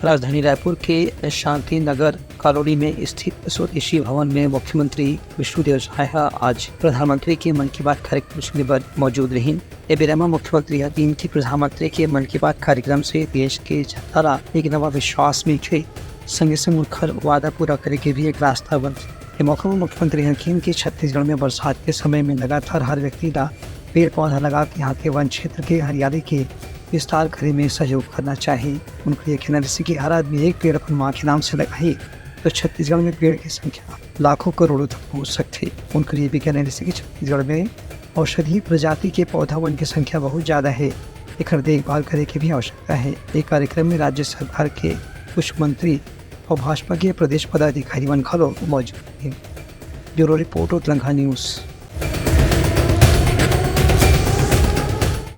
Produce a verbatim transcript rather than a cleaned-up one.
राजधानी रायपुर के शांति नगर कॉलोनी में स्थित स्वदेशी भवन में मुख्यमंत्री विष्णुदेव साय ह आज प्रधानमंत्री के मन की बात कार्यक्रम सुने बर मौजूद रहिन। ए बेरा म मुख्यमंत्री ह दिन के प्रधानमंत्री के मन की बात कार्यक्रम से देश के जनता ला एक नवा विश्वास मिलथे, संगे संग उनखर वादा पूरा करे के भी एक रास्ता बनथे। ए मौका म मुख्यमंत्री ह किहिन कि छत्तीसगढ़ में बरसात के समय में लगातार हर व्यक्ति ला पेड़ पौधा लगा के यहाँ के वन क्षेत्र के हरियाली के विस्तार करे में सहयोग करना चाही। उनकर ये कहना रहिसे कि हर आदमी एक पेड़ अपन माँ के नाम से लगाही, तो छत्तीसगढ़ में पेड़ की संख्या लाखों करोड़ों तक पहुँच सकथे। उनकर ये भी कहना रहिसे कि छत्तीसगढ़ में औषधीय प्रजाति के पौधा वन की संख्या बहुत ज्यादा हे, एकर देखभाल करे के भी आवश्यकता हे। ये कार्यक्रम में राज्य सरकार के कुछ मंत्री और भाजपा के प्रदेश पदाधिकारी मन घलो मौजूद रहिन। Bureau report, Utlangha news.